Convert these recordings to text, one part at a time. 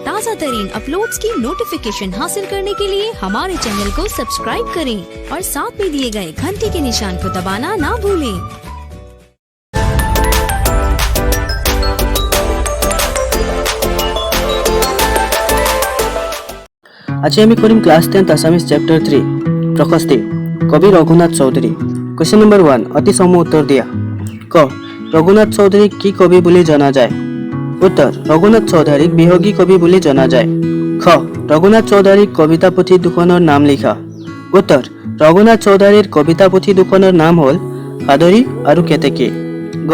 ताज़ा तरीन अपलोड्स की नोटिफिकेशन हासिल करने के लिए हमारे चैनल को सब्सक्राइब करें और साथ में दिए गए घंटे के निशान को दबाना ना भूलें। আজি আমি কৰিম ক্লাছ 10 আছামিজ চেপ্টাৰ 3 প্ৰশস্তি, কবি ৰঘুনাথ চৌধুৰী। কুৱেশ্যন নম্বৰ 1, অতি চমু উত্তৰ দিয়া। ক, ৰঘুনাথ চৌধুৰীক কি কবি বুলি জনা যায়? উত্তৰ, ৰঘুনাথ চৌধুৰীক বিহগী কবি বুলি জনা যায়। খ, ৰঘুনাথ চৌধুৰীৰ কবিতা পুথি দুখনৰ নাম লিখা। উত্তৰ, ৰঘুনাথ চৌধুৰীৰ কবিতা পুথি দুখনৰ নাম হ'ল সাদৰী আৰু কেতেকী। গ,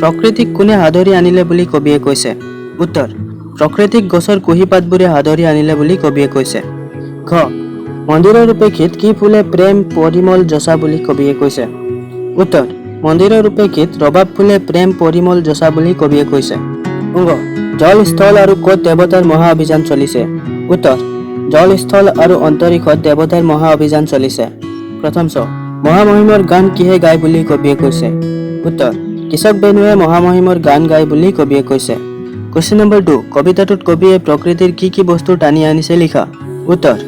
প্ৰকৃতিক কোনে সাদৰি আনিলে বুলি কবিয়ে কৈছে? উত্তৰ, প্ৰকৃতিক গছৰ কুঁহিপাতবোৰে সাদৰি আনিলে বুলি কবিয়ে কৈছে। ঘ, মন্দিৰৰ উপেক্ষিত কি ফুলে প্ৰেম পৰিমল যচা বুলি কবিয়ে কৈছে? উত্তৰ, মন্দিৰৰ উপেক্ষিত ৰবাব ফুলে প্ৰেম পৰিমল যচা বুলি কবিয়ে কৈছে। উঙ, জল, স্থল আৰু ক'ত দেৱতাৰ মহা অভিযান চলিছে? উত্তৰ, জল, স্থল আৰু অন্তৰীক্ষত দেৱতাৰ মহা অভিযান চলিছে। প্ৰথম চ, মহামহিমৰ গান কিহে গায় বুলি কবিয়ে কৈছে? উত্তৰ, কীচক বেণুৱে মহামহিমৰ গান গায় বুলি কবিয়ে কৈছে। কুৱেশ্যন নম্বৰ 2, কবিতাটোত কবিয়ে প্ৰকৃতিৰ কি কি বস্তু টানি আনিছে লিখা। উত্তৰ,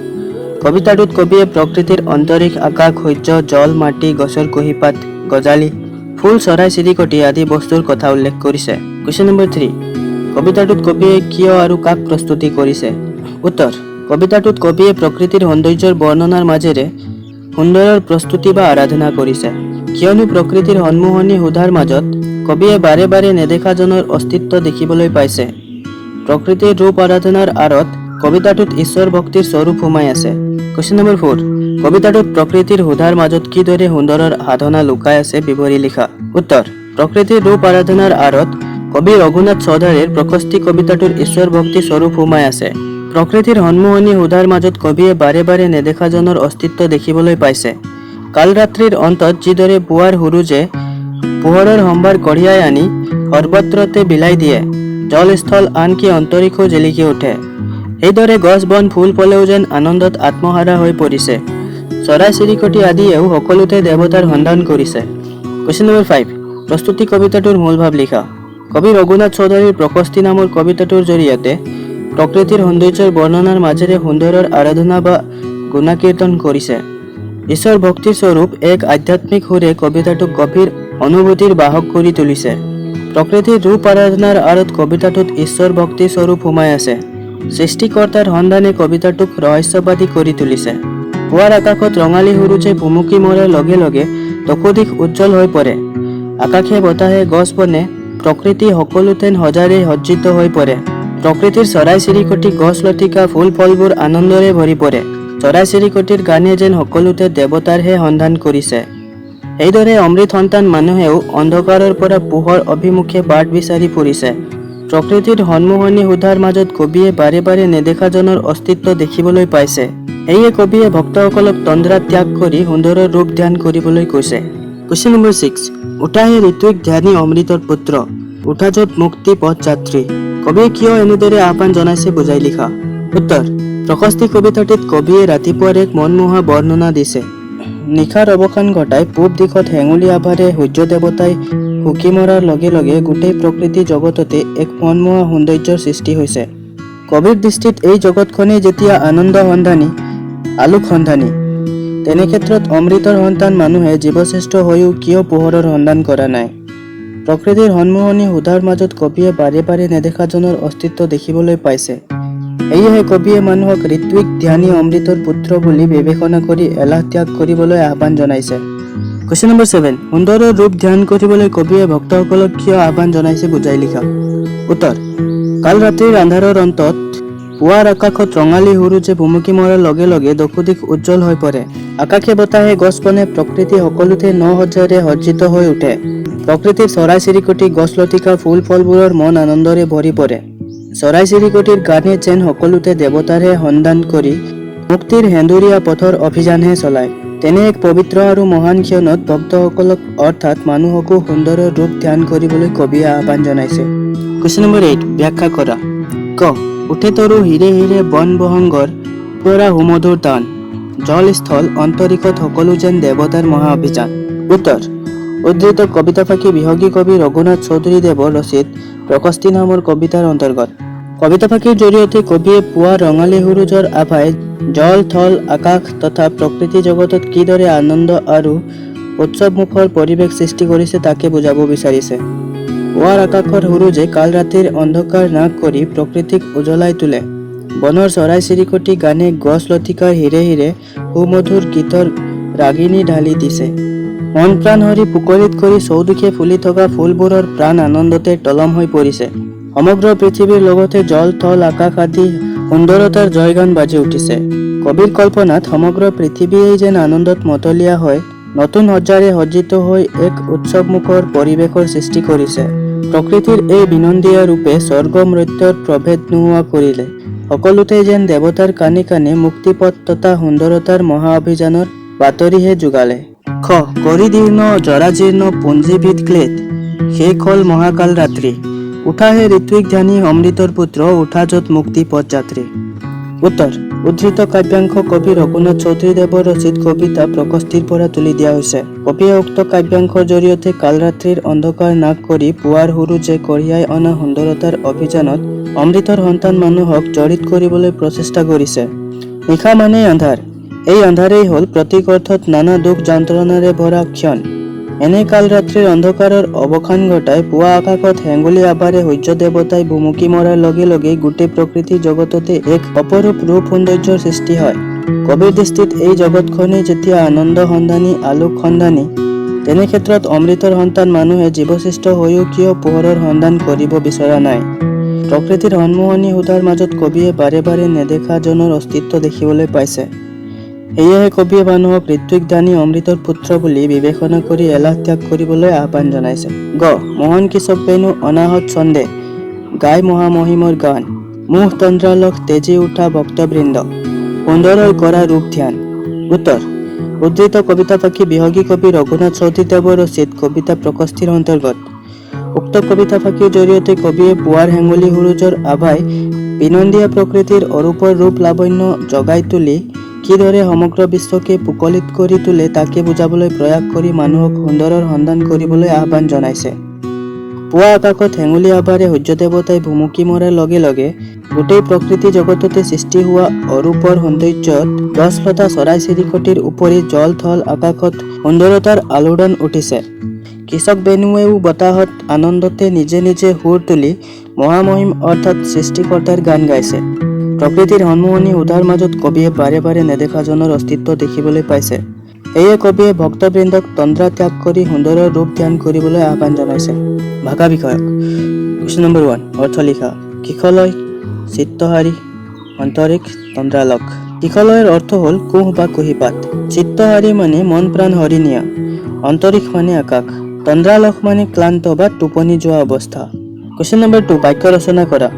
কবিতাটোত কবিয়ে প্ৰকৃতিৰ অন্তৰীক্ষ, আকাশ, সূৰ্য, জল, মাটি, গছৰ কুঁহিপাত, গজালি, ফুল, চৰাই চিৰিকটি আদি বস্তুৰ কথা উল্লেখ কৰিছে। কুৱেশ্যন নম্বৰ 3, কবিতাটোত কবিয়ে কিয় আৰু কাক প্ৰস্তুতি কৰিছে? উত্তৰ, কবিতাটোত কবিয়ে প্ৰকৃতিৰ সৌন্দৰ্যৰ বৰ্ণনাৰ মাজেৰে সুন্দৰৰ প্ৰস্তুতি বা আৰাধনা কৰিছে। কিয়নো প্ৰকৃতিৰ সন্মোহনী সুধাৰ মাজত কবিয়ে বাৰে বাৰে নেদেখাজনৰ অস্তিত্ব দেখিবলৈ পাইছে। প্ৰকৃতিৰ ৰূপ আৰাধনাৰ আঁৰত কবিতাটোত ঈশ্বৰ ভক্তিৰ স্বৰূপ সোমাই আছে। কুৱেশ্যন নম্বৰ 4, কবিতাটোত প্ৰকৃতিৰ সুধাৰ মাজত কিদৰে সুন্দৰৰ সাধনা লুকাই আছে বিৱৰি লিখা। উত্তৰ, প্ৰকৃতিৰ ৰূপ আৰাধনাৰ আঁৰত কবি ৰঘুনাথ চৌধুৰীৰ প্ৰশস্তি কবিতাটোৰ ঈশ্বৰ ভক্তি স্বৰূপ সোমাই আছে। প্ৰকৃতিৰ সন্মোহনী সুধাৰ মাজত কবিয়ে বাৰে বাৰে নেদেখাজনৰ অস্তিত্ব দেখিবলৈ পাইছে। কালৰাত্ৰিৰ অন্তত যিদৰে পুৱাৰ সূৰুযে পোহৰৰ সম্ভাৰ কঢ়িয়াই আনি সৰ্বত্ৰতে বিলাই দিয়ে, জলস্থল আনকি অন্তৰীক্ষও জিলিকি উঠে, সেইদৰে গছ বন ফুল ফলেও যেন আনন্দত আত্মহাৰা হৈ পৰিছে। চৰাই চিৰিকটি আদিয়েও সকলোতে দেৱতাৰ সন্ধান কৰিছে। কুৱেশ্যন নম্বৰ 5, প্ৰস্তুতি কবিতাটোৰ মূল ভাৱ লিখা। কবি ৰঘুনাথ চৌধুৰীৰ প্ৰশস্তি নামৰ কবিতাটোৰ জৰিয়তে প্ৰকৃতিৰ সৌন্দৰ্যৰ বৰ্ণনাৰ মাজেৰে সুন্দৰৰ আৰাধনা বা গুণাকীৰ্তন কৰিছে। ঈশ্বৰ ভক্তিৰ স্বৰূপ এক আধ্যাত্মিক সুৰে কবিতাটোক গভীৰ অনুভূতিৰ বাহক কৰি তুলিছে। প্ৰকৃতিৰ ৰূপ আৰাধনাৰ আঁৰত কবিতাটোত ঈশ্বৰ ভক্তিৰ স্বৰূপ সোমাই আছে। সৃষ্টিকৰ্তাৰ সন্ধানে কবিতাটোক ৰহস্যবাদী কৰি তুলিছে। পুৱাৰ আকাশত ৰঙালী সূৰুযে ভুমুকি মৰাৰ লগে লগে দশোদিশ উজ্জ্বল হৈ পৰে। আকাশে বতাহে গছ বনে প্ৰকৃতি সকলোতে সজাৰে সজ্জিত হৈ পৰে। প্ৰকৃতিৰ চৰাই চিৰিকটি, গছ লতিকা, ফুল ফলবোৰ আনন্দৰে ভৰি পৰে। চৰাই চিৰিকটিৰ গানে যেন সকলোতে দেৱতাৰহে সন্ধান কৰিছে। সেইদৰে অমৃত সন্তান মানুহেও অন্ধকাৰৰ পৰা পোহৰ অভিমুখে বাট বিচাৰি ফুৰিছে। প্ৰকৃতিৰ সন্মোহনী সুধাৰ মাজত কবিয়ে বাৰে বাৰে নেদেখাজনৰ অস্তিত্ব দেখিবলৈ পাইছে। সেয়ে কবিয়ে ভক্তসকলক তন্দ্ৰা ত্যাগ কৰি সুন্দৰৰ ৰূপ ধ্যান কৰিবলৈ কৈছে। কুৱেশ্যন নম্বৰ 6, উঠাহে ঋত্বিক ধ্যানী অমৃতৰ পুত্ৰ, উঠা য'ত মুক্তি পথ যাত্ৰী। কবিয়ে কিয় এনেদৰে আহ্বান জনাইছে বুজাই লিখা। উত্তৰ, প্ৰশস্তি কবিতাটিত কবিয়ে ৰাতিপুৱাৰ এক মনমোহা বৰ্ণনা দিছে। নিশাৰ অৱসান ঘটাই পূব দিশত হেঙুলী আভাৰে সূৰ্য দেৱতাই উকি মৰাৰ লগে লগে গোটেই প্ৰকৃতি জগততে এক মনমোহা সৌন্দৰ্যৰ সৃষ্টি হৈছে। কবিৰ দৃষ্টিত এই জগতখনেই যেতিয়া আনন্দ সন্ধানী, আলোক সন্ধানী, তেনে ক্ষেত্ৰত অমৃতৰ সন্তান মানুহে জীৱশ্ৰেষ্ঠ হৈও কিয় পোহৰৰ সন্ধান কৰা নাই? প্ৰকৃতিৰ সন্মোহনী সুধাৰ মাজত কবিয়ে বাৰে বাৰে নেদেখাজনৰ অস্তিত্ব দেখিবলৈ পাইছে। সেয়েহে কবিয়ে মানুহক ঋত্বিক ধ্যানী অমৃতৰ পুত্ৰ বুলি বিবেচনা কৰি এলাহ ত্যাগ কৰিবলৈ আহ্বান জনাইছে। কুৱেশ্যন নম্বৰ 7, সুন্দৰৰ ৰূপ ধ্যান কৰিবলৈ কবিয়ে ভক্তসকলক কিয় আহ্বান জনাইছে বুজাই লিখা। উত্তৰ, কাল ৰাতিৰ আন্ধাৰৰ অন্তত পুৱাৰ আকাশত ৰঙালী সূৰুযে ভুমুকি মৰাৰ লগে লগে দশোদিশ উজ্জ্বল হৈ পৰে। আকাশে বতাহে গছ বনে প্ৰকৃতি সকলোতে ন সজ্জাৰে সজ্জিত হৈ উঠে। প্ৰকৃতিৰ চৰাই চিৰিকটি, গছ লতিকা, ফুল ফলবোৰৰ মন আনন্দৰে ভৰি পৰে। চৰাই চিৰিকটিৰ গানে যেন সকলোতে দেৱতাৰহে সন্ধান কৰি মুক্তিৰ সেন্দুৰীয়া পথৰ অভিযানহে চলায়। তেনে এক পবিত্ৰ আৰু মহান ক্ষণত ভক্তসকলক অৰ্থাৎ মানুহকো সুন্দৰৰ ৰূপ ধ্যান কৰিবলৈ কবিয়ে আহ্বান জনাইছে। কুৱেশ্যন নম্বৰ 8, ব্যাখ্যা কৰা। ক, উঠে তৰু হিৰে হিৰে বন বহংগৰ পৰা সুমধুৰ তান, জল স্থল অন্তৰীক্ষত সকলো যেন দেৱতাৰ মহা অভিযান। উত্তৰ, উদ্ধৃত কবিতাফাঁকি বিহগী কবি ৰঘুনাথ চৌধুৰীদেৱৰ ৰচিত প্ৰশস্তি নামৰ কবিতাৰ অন্তৰ্গত। কবিতাফাঁকিৰ জৰিয়তে কবিয়ে পুৱা ৰঙালী সূৰুযৰ আভাই জল, থল, আকাশ তথা প্ৰকৃতি জগতত কিদৰে আনন্দ আৰু উৎসৱমুখৰ পৰিৱেশ সৃষ্টি কৰিছে তাকে বুজাব বিচাৰিছে। পুৱাৰ আকাশৰ সূৰুযে কাল ৰাতিৰ অন্ধকাৰ নাশ কৰি প্ৰকৃতিক উজ্বলাই তোলে। বনৰ চৰাই চিৰিকটি গানে গছ লতিকাৰ হিৰে হিৰে সুমধুৰ গীতৰ ৰাগিনী ঢালি দিছে। মন প্ৰাণ হৰি পুকলিত কৰি চৌদিশে ফুলি থকা ফুলবোৰৰ প্ৰাণ আনন্দতে টলম হৈ পৰিছে। সমগ্ৰ পৃথিৱীৰ লগতে জল, থল, আকাশ আদি সুন্দৰতাৰ জয়গান বাজি উঠিছে। কবিৰ কল্পনাত সমগ্ৰ পৃথিৱীয়েই যেন আনন্দত মতলীয়া হৈ নতুন সজ্জাৰে সজ্জিত হৈ এক উৎসৱমুখৰ পৰিৱেশৰ সৃষ্টি কৰিছে। প্ৰকৃতিৰ এই বিনন্দীয়া ৰূপে স্বৰ্গ মৰ্ত্যৰ প্ৰভেদ নোহোৱা কৰিলে। সকলোতে যেন দেৱতাৰ কাণে কাণে মুক্তিপথ তথা সুন্দৰতাৰ মহা অভিযানৰ বাতৰিহে যোগালে। খ কৰি দীৰ্ণ জৰাজীৰ্ণ পুঞ্জীভূত ক্লেদ, শেষ হ'ল মহাকাল ৰাত্ৰি। উঠা হে ঋত্বিক ধ্যানী অমৃতৰ পুত্ৰ, উঠা যত মুক্তি পথ যাত্ৰী। উত্তৰ: উদ্ধৃত কাব্যাংশ কবি ৰঘুনাথ চৌধুৰীদেৱৰ ৰচিত কবিতা প্ৰশস্তিৰ পৰা তুলি দিয়া হৈছে। কবিয়ে উক্ত কাব্যাংশৰ জৰিয়তে কালৰাত্ৰিৰ অন্ধকাৰ নাশ কৰি পুৱাৰ সূৰুযে কঢ়িয়াই অনা সুন্দৰতাৰ অভিযানত অমৃতৰ সন্তান মানুহক জড়িত কৰিবলৈ প্ৰচেষ্টা কৰিছে। নিশা মানেই আন্ধাৰ। এই আন্ধাৰেই হ'ল প্ৰতীক অৰ্থত নানা দুখ যন্ত্ৰণাৰে ভৰা ক্ষণ। এনে কালৰাত্ৰিৰ অন্ধকাৰৰ অৱসান ঘটাই পুৱা আকাশত হেঙুলী আভাৰে সূৰ্য দেৱতাই ভুমুকি মৰাৰ লগে লগে গোটেই প্ৰকৃতি জগততে এক অপৰূপ ৰূপ সৌন্দৰ্যৰ সৃষ্টি হয়। কবিৰ দৃষ্টিত এই জগতখনেই যেতিয়া আনন্দ সন্ধানী, আলোক সন্ধানী, তেনে ক্ষেত্ৰত অমৃতৰ সন্তান মানুহে জীৱশ্ৰেষ্ঠ হৈও কিয় পোহৰৰ সন্ধান কৰিব বিচৰা নাই? প্ৰকৃতিৰ সন্মোহনী সুধাৰ মাজত কবিয়ে বাৰে বাৰে নেদেখাজনৰ অস্তিত্ব দেখিবলৈ পাইছে। সেয়েহে কবিয়ে মানুহক ঋত্বিক ধ্যানী অমৃতৰ পুত্ৰ বুলি বিবেচনা কৰি এলাহ ত্যাগ কৰিবলৈ আহ্বান জনাইছে। গ মোহন কীচক বেণু অনাহত ছন্দে গাই মহামহিমৰ গান, মোহ তন্দ্ৰালস তেজি উঠা ভক্তবৃন্দ, সুন্দৰৰ কৰা ৰূপ ধ্যান। উত্তৰ: উদ্ধৃত কবিতাফাঁকি বিহগী কবি ৰঘুনাথ চৌধুৰীদেৱৰ ৰচিত কবিতা প্ৰশস্তিৰ অন্তৰ্গত। উক্ত কবিতাফাঁকিৰ জৰিয়তে কবিয়ে পুৱাৰ হেঙুলী সূৰুযৰ আভাই বিনন্দীয়া প্ৰকৃতিৰ অৰূপৰ ৰূপ লাৱণ্য জগাই তুলি কিদৰে সমগ্ৰ বিশ্বকে পুকলিত কৰি তোলে তাকে বুজাবলৈ প্ৰয়াস কৰি মানুহক সুন্দৰৰ সন্ধান কৰিবলৈ আহ্বান জনাইছে। পুৱা আকাশত হেঙুলী আভাৰে সূৰ্য দেৱতাই ভুমুকি মৰাৰ লগে লগে গোটেই প্ৰকৃতি জগততে সৃষ্টি হোৱা অৰূপৰ সৌন্দৰ্যত গছ লতা, চৰাই চিৰিকটিৰ উপৰি জল, থল, আকাশত সুন্দৰতাৰ আলোড়ন উঠিছে। কীচক বেণুৱেও বতাহত আনন্দতে নিজে নিজে সুৰ তুলি মহামহিম অৰ্থাৎ সৃষ্টিকৰ্তাৰ গান গাইছে। প্ৰকৃতিৰ সন্মোহনী সুধাৰ মাজত কবিয়ে বাৰে বাৰে নেদেখাজনৰ অস্তিত্ব দেখিবলৈ পাইছে। সেয়ে কবিয়ে ভক্তবৃন্দক তন্দ্ৰা ত্যাগ কৰি সুন্দৰৰ ৰূপ ধ্যান কৰিবলৈ আহ্বান জনাইছে। ভাষা বিষয়ক কুৱেশ্যন নম্বৰ 1, অৰ্থ লিখা। কিশলয়, চিত্তহাৰী, অন্তৰিক, তন্দ্ৰালস। কিশলয়ৰ অৰ্থ হ'ল কোঁহ বা কুঁহিপাত। চিত্তহাৰী মানে মন প্ৰাণ হৰি নিয়া। অন্তৰিক মানে আকাশ। তন্দ্ৰালস মানে ক্লান্ত বা টোপনি যোৱা অৱস্থা। কুৱেশ্যন নম্বৰ 2, বাক্য ৰচনা কৰা।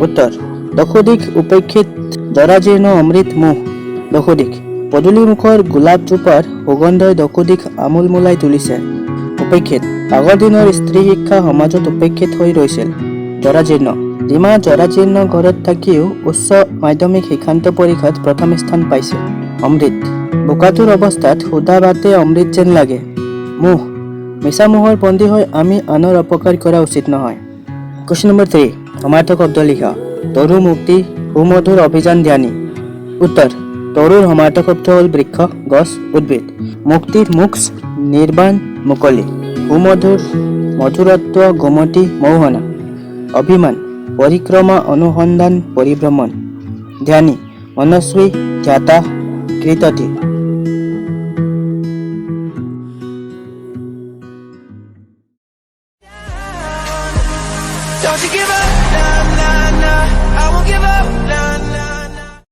উত্তৰ: দশোদিশ উপেক্ষিত জৰাজীৰ্ণ অমৃত মোহ। দশোদিশ: পদূলিমুখৰ গোলাপজোপাৰ সুগন্ধই দশোদিশ আমোলমোলাই তুলিছে। উপেক্ষিত: আগৰ দিনৰ স্ত্ৰী শিক্ষা সমাজত উপেক্ষিত হৈ ৰৈছিল। জৰাজীৰ্ণ: ৰীমা জৰাজীৰ্ণ ঘৰত থাকিও উচ্চ মাধ্যমিক শিক্ষান্ত পৰীক্ষাত প্ৰথম স্থান পাইছিল। অমৃত: ভোকাতুৰ অৱস্থাত সুদা ভাতে অমৃত যেন লাগে। মোহ: মিছা মোহৰ বন্দী হৈ আমি আনৰ অপকাৰ কৰা উচিত নহয়। কুৱেশ্যন নম্বৰ 3, সমাৰ্থক শব্দ লিখা। তৰু, মুক্তি, সুমধুৰ, অভিযান, ধ্যানী। উত্তৰ: তৰুৰ সমাৰ্থক শব্দ হ'ল বৃক্ষ, গছ, উদ্ভিদ। মুক্তিৰ মোক্ষ, নিৰ্বাণ, মুকলি। সুমধুৰ মধুৰত্ব, গোমতী, মৌহনা। অভিমান পৰিক্ৰমা, অনুসন্ধান, পৰিভ্ৰমণ। ধ্যানী মনস্বী, ধ্যাতা, কৃতধী। Don't you give up, nah, nah, nah. I won't give up, nah.